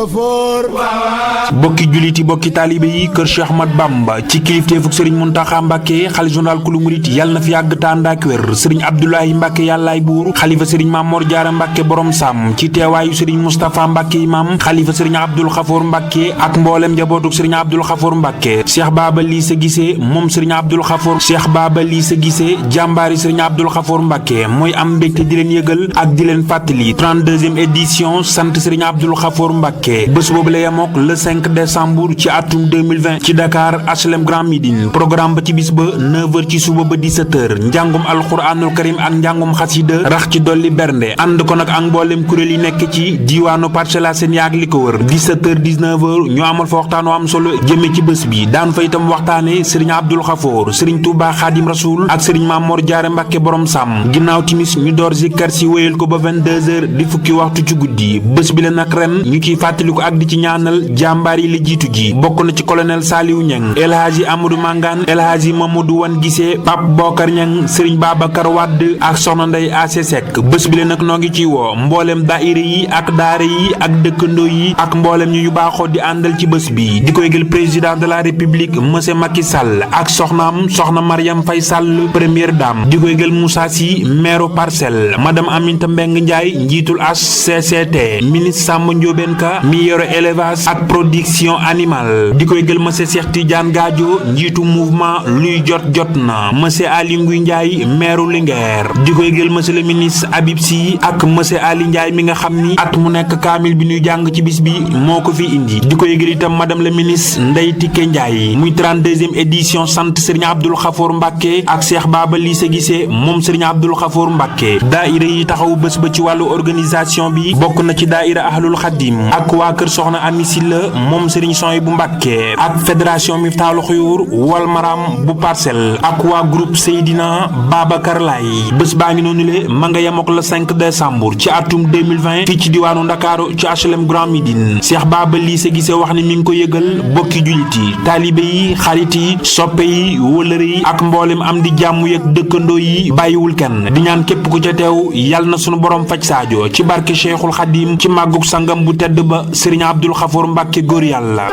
Xafoor. bokki juliti bokki taalibe yi kër Cheikh Ahmad Bamba ci kilifteefuk Serigne Mountakha Mbacké xalifa général kulu murit yàlla na fi yàgg te ànd ak wér Serigne Abdoulaye Mbacké yàllaay buur xalifa Serigne Mamor Diarra Mbacké borom Sam ci teewaayu Serigne Moustapha Mbacké imam xalifa Serigne Abdoul Khafour Mbacké ak mboolem njabootuk Serigne Abdoul Khafour Mbacké Cheikh Baba Lissa Guissé moom Serigne Abdoul Khafour Cheikh Baba Lissa Guissé jàmbaari Serigne Abdoul Khafour Mbacké mooy am mbégte di leen yëgal ak di leen fàttali 32e édition sant Serigne Abdoul Khafour Mbacké bés boobu la yemook le 5 décembre ci atum 2020 ci Dakar HLM Grand Médine programme ba ci bis ba 9h ci suba ba 17h njàngum alxuraanul karim ak njàngum xasida rax ci dolli bernde ànd ko nag ak mboolem kuréel yi nekk ci diiwaanu Parcelles Assainies ak li ko wër 17h 19h ñu amal fa waxtaan am solo jëme ci bés bi daan fa itam waxtaane Serigne Abdoul Khafour Serigne Touba Khadim Rasoul ak Serigne Mamor Diarra Mbacké borom Sam ginnaaw timis ñu door zikkar si wéyal ko ba 22h di fukki waxtu ci guddi bés bi la nag ren ñu ciy fàttaliku ak di ci ñaanal jàmbaar yi la jiitu ji bokk na ci colonel Saliou Niang El Hadji Amadou Mangane El Hadji Mamadou Wan Guissé Pape Bokar Niang Serigne Babacar Wade ak Soxna Ndeye Assé Seck bés bi la nag noo ngi ciy woo mboolem daayira yi ak daara yi ak dëkkandoo yi ak mboolem ñu baaxoo di àndal ci bés bi di ko yëgal président de la république monsieur Macky Sall ak soxnaam soxna Mariam Faye Sall première dame di ko yëgal Moussa Sy maire Parcelles madame Aminata Mbengue Ndiaye njiitul HCCT ministre Samba Ndiobène Ka mi yore élevage ak production animale di ko yëgal monsieur Cheikh Tidiane Gadio njiitu mouvement luy jot na monsieur Ali Nguy Ndiaye maire Linguère di ko yëgal monsieur le ministre Habib Sy ak monsieur Ali Ndiaye mi nga xam ni at mu nekk kaamil bi ñuy jàng ci bis bi moo ko fi indi di ko yëgal itam madame le ministre Ndeye Tické Ndiaye muy 32e édition sant Serigne Abdoul Khafour Mbacké ak Cheikh Baba Lissa Guissé moom Serigne Abdoul Khafour Mbacké daayira yi taxawu bés ba ci wàllu organisation bi bokk na ci daayira Ahlul Khadim ak waa kër Soxna Ami Silla moom Serigne Souhaïbou Mbacké ak fédération Miftahul Khuyur wal Maram bu Parcelles ak waa groupe Seydina Babacar Laye bés baa ngi noonu le ma nga yemook le 5 décembre ci atum 2020 fii ci diwaanu Ndakaaru ci HLM Grand Médine Cheikh Baba Lissa Guissé wax ni mi ngi ko yëgal bokki jullit yi taalibe yi xarit yi soppe yi wëlëre yi ak mboolem am di jàmm yeeg dëkkandoo yi bàyyiwul kenn di ñaan képp ku ca teew yal na sunu borom faj saajo ci barke Cheikhul Khadim ci màggug sangam bu tedd ba Serigne Abdoul Khafour Mbacké góor yàlla.